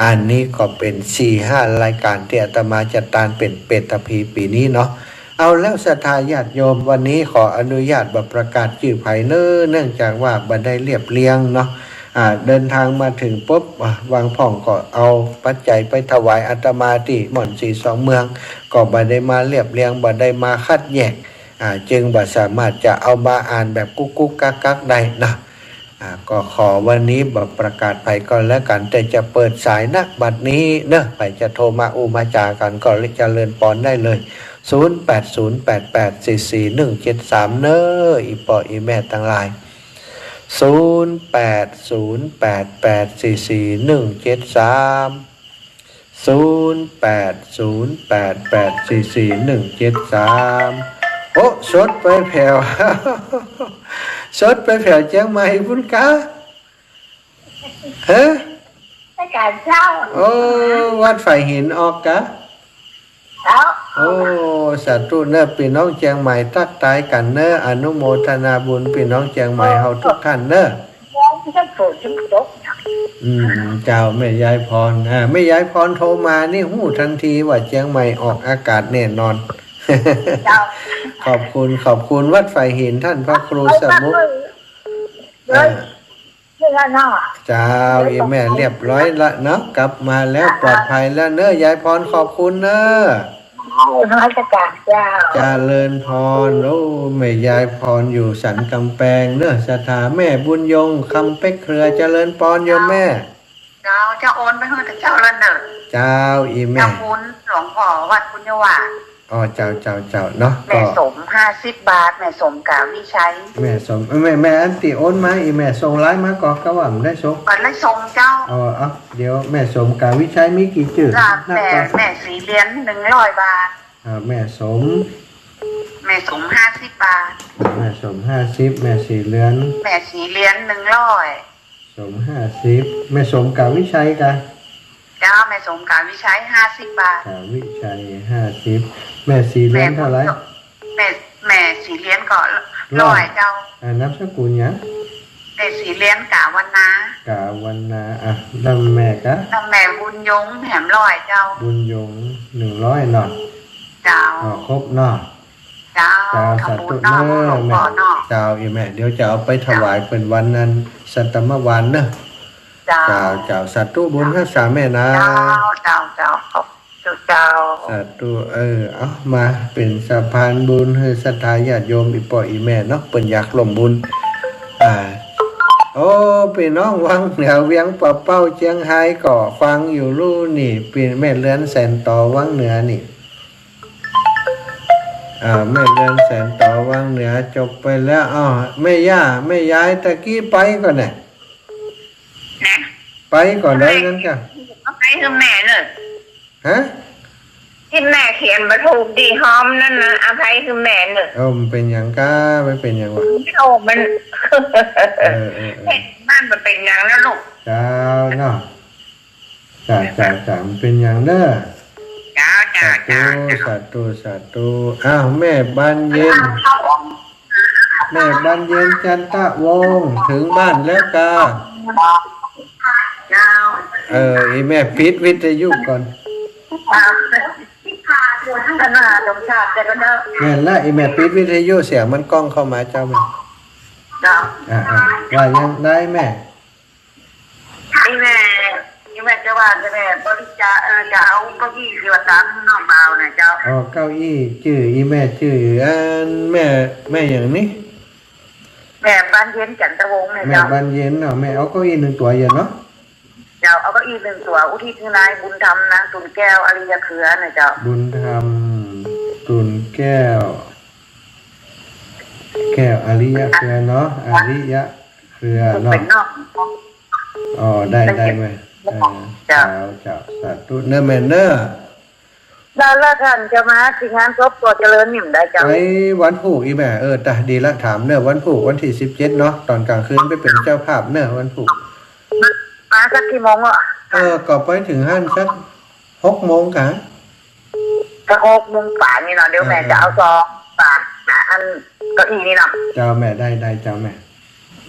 อันนี้ก็เป๋นสี่ห้ารายก๋านตี้อาตมาจะตานเป๋นเปตภีปี๋นี้เนาะ เอาแล้วศรัทธาญาติโยม วันนี้ขออนุญาตบ่ประกาศจื้อใผเน้อ เนื่องจากว่าบ่ได้เรียบเรียงเนาะ อ่า เดินทางมาถึงปุ๊บ อ่ะ วางพ่องก็เอาปัจจัยไปถวายอาตมาตี้หม่อนสีสองเมือง ก็บ่ได้มาเรียบเรียง บ่ได้มาคัดแยก อ่า จึงบ่สามารถจะเอามาอ่านแบบกุ๊กๆ กั๊กๆ ได้นะ อ่า ก็ขอวันนี้บ่ประกาศใผก็แล้วกั๋น แต่จะเปิดสาย ณ บัดนี้เนาะ ใผจะโทรมาอู้มาจ๋ากั๋นก็เจริญปอนได้เลย ศูนย์แปดศูนย์แปดแปดสี่สี่หนึ่งเจ็ดสาม เนาะ อี่ป้ออี่แม่ตังหลาย ศูนย์แปดศูนย์แปดแปดสี่สี่หนึ่งเจ็ดสาม ศูนย์แปดศูนย์แปดแปดสี่สี่หนึ่งเจ็ดสาม โอ้ สดไปแผว สดไปแผวเจียงใหม่ปุ้นกา เฮ้อ รายก๋านเจ้า โอ้ วัดฝายหินออกกา เจ้า โอ้ สาธุเนาะ ปี้น้องเจียงใหม่ตั๊กตายกั๋นเนาะ อนุโมทนาบุญปี้น้องเจียงใหม่เฮากู้ต้านเนาะ อืม เจ้า แม่ยายพร อ่า แม่ยายพรโทรมานี่ฮู้ตันทีว่าเจียงใหม่ออกอากาศแน่นอน เจ้า ขอบคุณ ขอบคุณ วัดฝายหิน ต้านพระครูสมุทร เอ้ย อ่า เจ้า อี่แม่เรียบร้อยละเนาะ กลับมาแล้วปลอดภัยแล้วเนาะ ยายพร ขอบคุณเนาะ นมัสก๋านเจ้า เจริญพร โอ้ แม่ยายพรอยู่สันกำแปงเนาะ ศรัทธา แม่บุญยง คำเป๊กเครือ เจริญพรโยมแม่ เจ้า เจ้าโอนไปหื้อเจ้าแล้วเนาะ เจ้า อี่แม่ เจ้าบุญหลวงพ่อวัดปุญญวาส อ๋อ เจ้า เจ้า เจ้า เนาะ แม่สมห้าสิบบาท แม่สมกาวิชัย แม่สม แม่ แม่อันตี้โอนมา อี่แม่ส่งไลน์มาก่อ กาว่าบ่ได้ส่ง บ่ได้ส่งเจ้า อ๋อ เอา เดี๋ยวแม่สมกาวิชัยมีกี่จื้อ จ้ะ นับก่อน แม่ แม่สีเหรียญหนึ่งร้อยบาท อ่า แม่สม แม่สมห้าสิบบาท แม่สมห้าสิบ แม่สีเหรียญ แม่สีเหรียญหนึ่งร้อย สมห้าสิบ แม่สมกาวิชัยกา เจ้า แม่สมกาวิชัยห้าสิบบาท กาวิชัยห้าสิบ แม่สีเหรียญเต้าไหร่ แม่ แม่สีเหรียญก็ร้อยเจ้า อ่า นามสกุลหยัง แม่สีเหรียญกาวันนา กาวันนา อ่ะ แล้วแม่กา แล้วแม่บุญยงแหมร้อยเจ้า บุญยงหนึ่งร้อยเนาะ เจ้า อ๋อ ครบเนาะ เจ้า เจ้า สาธุเนาะ หลวงพ่อเนาะ เจ้า อี่แม่ เดี๋ยวจะเอาไปถวายเปิ้นวันนั้นสัตตมวานเนาะ เจ้า เจ้า เจ้า สาธุบุญฮักษาแม่นะ เจ้า เจ้า เจ้า ขอบคุณเจ้า สาธุ เออ เอา มาเป๋นสะพานบุญหื้อศรัทธาญาติโยมอี่ป้ออี่แม่เนาะ เปิ้นอยากร่วมบุญ อ่า โอ้ ปี้น้องวังเหนือเวียงป่าเป้าเจียงฮายก็ฟังอยู่ลู่นี่ ปี้แม่เรือนแสนต๋อวังเหนือนี่ อ่า แม่เรือนแสนต๋อวังเหนือจบไปแล้ว อ้าว แม่ย่า แม่ยายตะกี้ไปก่อแน่ นะ ไปก่อได้นั้นกา เอาไปหื้อแม่เนาะ ฮะ ตี้แม่เขียนบ่ถูกตี้ฮอมนั้นนะ เอาไปหื้อแม่เนาะ เออ มันเป๋นหยังกา มันเป๋นหยังวะ โอ้ มัน เออ เออ เออ เฮ็ดบ้านมันเป๋นหยังนะลูก เจ้าเนาะ จ้า จ้า จ้า มันเป๋นหยังเนาะ เจ้า เจ้า สาธุ เจ้า สาธุ สาธุ อ้าว แม่บานเย็น เอา แม่บานเย็น จันทวงศ์ เถิงบ้านแล้วกา เจ้า เออ อีแม่ปิดวิทยุก่อน แม่นละ อีแม่ปิดวิทยุ เสียงมันก้องเข้ามาเจ้าแม่ เจ้า อ่า อ่า ว่ายังไดแม่ อีแม่ อีแม่จะว่าจะแม่บริจาค เออ จะเอาเก้าอี้ที่ว่าต๋ามน้องบ่าวน่ะเจ้า อ๋อ เก้าอี้ จื้อ อีแม่จื้อ อันแม่ แม่หยังนี่ แม่บานเย็น จันทวงศ์น่ะ แม่ เจ้า บานเย็นเนาะ แม่เอาเก้าอี้นึ่งตั๋วเยียะเนาะ เจ้า เอาเก้าอี้นึ่งตั๋ว อุทิศหื้อนายบุญธรรม นางตูนแก้ว อาริยะเครือน่ะเจ้า บุญธรรม ตูนแก้ว แก้ว อาริยะเครือเนาะ อาริยะเครือเนาะ เป๋นน้อง อ๋อ ได้ ได้แม่ เออ เจ้า เจ้า เจ้า สาธุเน้อแม่เน้อ แล้ว แล้วต้านจะมาตี้งานศพก็เจริญนี่บ่ได้เจ้า ไปวันพูกอีแม่ เออ ตะ ดีละ ถามเน้อ วันพูกวันตี้สิบเจ็ดเนาะ ต๋อนก๋างคืนไปเป๋นเจ้าภาพเน้อ วันพูก มาสักกี่โมงอ่ะ เออ ก็ไปเถิงหั้นสักหกโมงกะ สักหกโมงป๋ายนี่เนาะ เดี๋ยวแม่ เออ จะเอาซองฝากนะ อันเก้าอี้นี่เนาะ เจ้าแม่ ได้ ได้ เจ้าแม่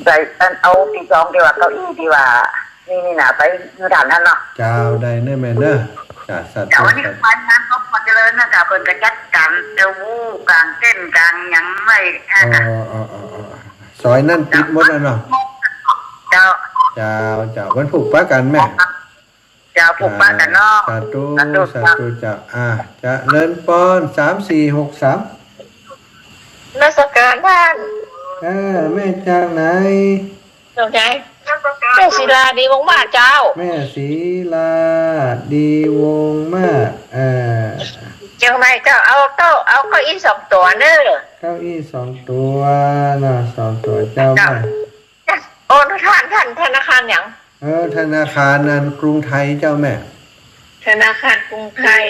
ได้ อันเอาตี้ซองตี้ว่าเก้าอี้ตี้ว่า นี่ นี่นะ ไปอยู่ต๋ามหั้นเนาะ เจ้า ได้เน้อแม่เน้อ จ้า สาธุ เดี๋ยววันนี้ สาธุ วันงานศพก็เจริญนะเจ้า เปิ้นก็จัดก๋านเตียวหมู่ ก๋างเต็นท์ก๋างหยังไว้ อ๋อ อ่ะ อ๋อ อ๋อ อ๋อ ซอยนั้นปิดหมดแล้วเนาะ เจ้า เจ้า เจ้า วันพูกปะกั๋นแม่ เจ้า พูกปะกั๋นเนาะ สาธุ สาธุ สาธุเจ้า อ่า เจริญปอน สามสี่หกสาม นมัสก๋านต้าน อ่า แม่จากไหน สมชาย แม่ศิลาดีวงศ์มาศเจ้า แม่ศิลาดีวงศ์มาศ เอ่อ เจียงใหม่เจ้า เอาเก้า เอาเก้าอี้สองตั๋วเน้อ เก้าอี้สองตั๋วเนาะ สองตั๋วเจ้า เจ้า แม่ โอนผ่านธนาคารหยัง เออ ธนาคารอันกรุงไทยเจ้าแม่ ธนาคารกรุงไทย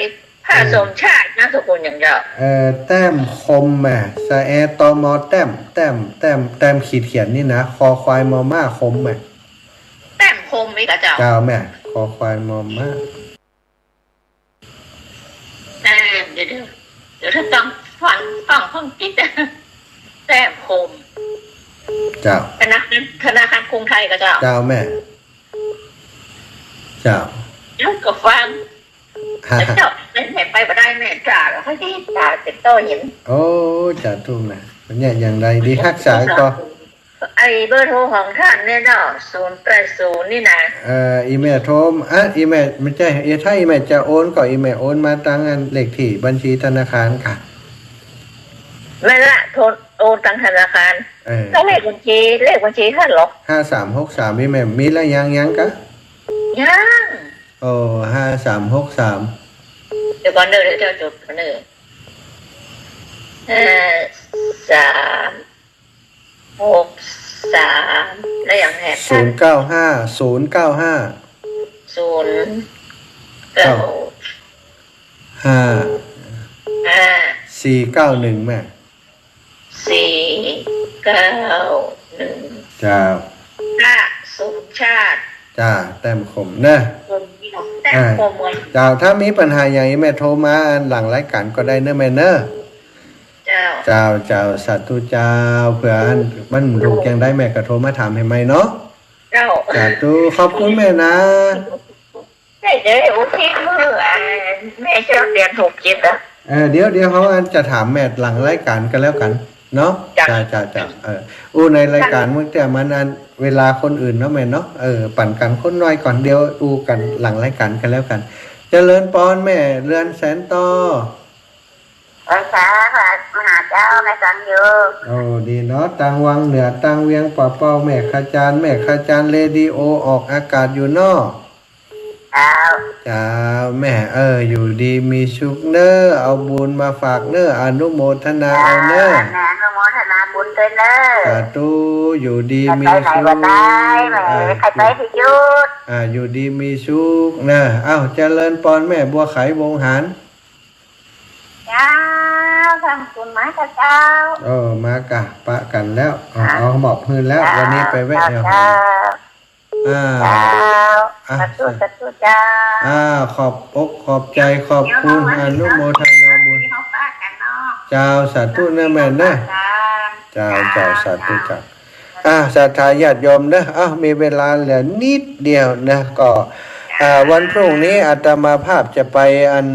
พระสมชาติ นามสกุลหยังเจ้า เออ แต้มคมแม่ สระแอ ตอ มอ แต้ม แต้ม แต้ม แต้มขีดเขียนนี่นะ คอควาย มอ ม้า คมแม่ แต้มคมนี่กะเจ้า เจ้าแม่ คอควาย มอ ม้า แต้ม เดี๋ยว เดี๋ยว เดี๋ยวถ้าต้องฟัง ฟัง ฟังผิด แต้มคม เจ้า ธนาคาร ธนาคารกรุงไทยกะเจ้า เจ้าแม่ เจ้า แล้วก็ฟัง เจ้า แม่ไปบ่ได้ แม่ต๋าแล้วค่อยดีต๋าเจ็บโต้เห็น โอ้ สาธุแม่ เนี่ยอย่างไรดี ฮักษาก็ ไอ้เบอร์โทรของต้านเนี่ยเนาะ ศูนย์แปดศูนย์ นี่นะ เอ่อ อีแม่โทร อ่ะ อีแม่ บ่ใจ้ เอ้ย ถ้าอีแม่จะโอนก็อีแม่โอนมาตางอันเลขตี้บัญชีธนาคารกะ แม่นละ โทร โอนตางธนาคาร เออ ก็เลขบัญชี เลขบัญชีต้านเหรอ ห้าสามหกสาม อีแม่มีแล้วยัง ยังกะ ยัง โอ้ ห้าสามหกสาม เดี๋ยวก่อนเน้อ เดี๋ยวเจ้าจดก่อนเน้อ ห้าสามหกสาม แล้วยังแหบ ศูนย์เก้าห้า ศูนย์เก้าห้า ศูนย์เก้าห้า ห้า สี่เก้าหนึ่ง แม่ สี่เก้าหนึ่ง เจ้า พระสมชาติ จ้า แต้มคมเน้อ คมนี่เนาะ แต้มคม อ่า เว้ย เจ้า ถ้ามีปัญหาอย่างอี้แม่โทรมาหลังรายก๋านก็ได้เน้อแม่เน้อ เจ้า เจ้า เจ้า สาธุเจ้า เผื่ออันมันถูกอย่างใดแม่ก็โทรมาถามหื้อใหม่เนาะ เจ้า สาธุ ขอบคุณแม่นะ ได้ เดี๋ยวอุทิศมื้อ อ่า แม่เจ้าเดือนหกเจ็ดอะ เออ เดี๋ยว เดี๋ยวเฮาอันจะถามแม่หลังรายก๋านก็แล้วกั๋นเนาะ จ้ะ จ้ะ จ้ะ จ้ะ เออ อู้ในรายก๋านมื้อเตื้อมันอันเวลาคนอื่นเนาะแม่เนาะ เออ ปั๋นกั๋นคนน้อยก่อน เดี๋ยวอู้กั๋นหลังรายก๋านก็แล้วกั๋น เจริญปอนแม่ เรือนแสนต่อ ไหว้สาค่ะ มาหาเจ้า แม่ฟังอยู่ โอ้ ดีเนาะ ตางวังเหนือ ตางเวียงป่าเป้า แม่ขจาร แม่ขจาร เรดิโอออกอากาศอยู่เนาะ เจ้า เจ้า แม่ เออ อยู่ดีมีสุขเน้อ เอาบุญมาฝากเน้อ อนุโมทนาเอาเน้อ เจ้า อนุโมทนาบุญด้วยเน้อ สาธุ อยู่ดีมีสุข ไปไหนบ่ได้ แม่ อ่า ใครไปที่หยุด อ่า อยู่ดีมีสุขเน้อ เอ้า เจริญปอนแม่บัวไขวงหาร เจ้า ทางคุณมากับเจ้า เออ มากะ ปะกั๋นแล้ว เอา อ่า เอาหมอบหื้อแล้ว เจ้า วันนี้ไปแวะ เจ้า แถว เจ้า อ่า เจ้า อ่ะ สาธุ สาธุเจ้า อ่า ขอบอกขอบใจ๋ ขอบคุณ เดี๋ยวเฮา อนุโมทนาบุญ เดี๋ยวเฮาปะกั๋นเนาะ เจ้า สาธุเน้อแม่เน้อ เจ้า เจ้า เจ้า สาธุเจ้า อ่า ศรัทธาญาติโยมเนอะ อ้าว มีเวลาเหลือนิดเดียวนะ ก็ อ่า วันพรุ่งนี้อาตมาภาพจะไปอัน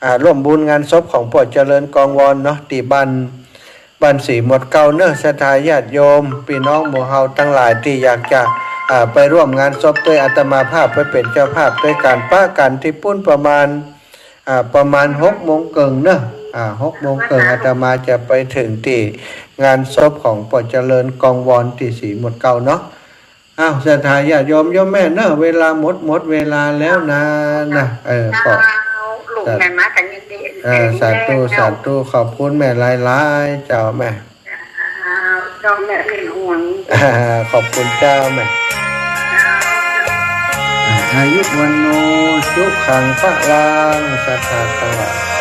อ่า ร่วมบุญงานศพของป้อเจริญกองวอนเนาะ ตี้บ้าน บ้านสีหมดเกล้าเนอะ ศรัทธาญาติโยม ปี้น้องหมู่เฮาตังหลายตี้อยากจะ อ่า ไปร่วมงานศพตวยอาตมาภาพ ไปเป๋นเจ้าภาพตวยกั๋น ปะกั๋นตี้ปู๊นประมาณ อ่า ประมาณหกโมงเกิ่งเนอะ อ่า หกโมงเกิ่ง อาตมาจะไปเถิงตี้งานศพของป้อเจริญกองวอนตี้สีหมดเกล้าเนาะ อ้าว ศรัทธาญาติโยม โยมแม่เนอะ เวลาหมด หมดเวลาแล้วนะ นะ เออ ก็ เจ้า ลูกแม่มากั๋นยินดี เออ สาธุ สาธุ ขอบคุณแม่หลายๆ เจ้าแม่ เจ้าแม่เป็นห่วง อ่า ขอบคุณเจ้าแม่ อายุวัณโณ สุขัง พลัง ศรัทธาตังหลาย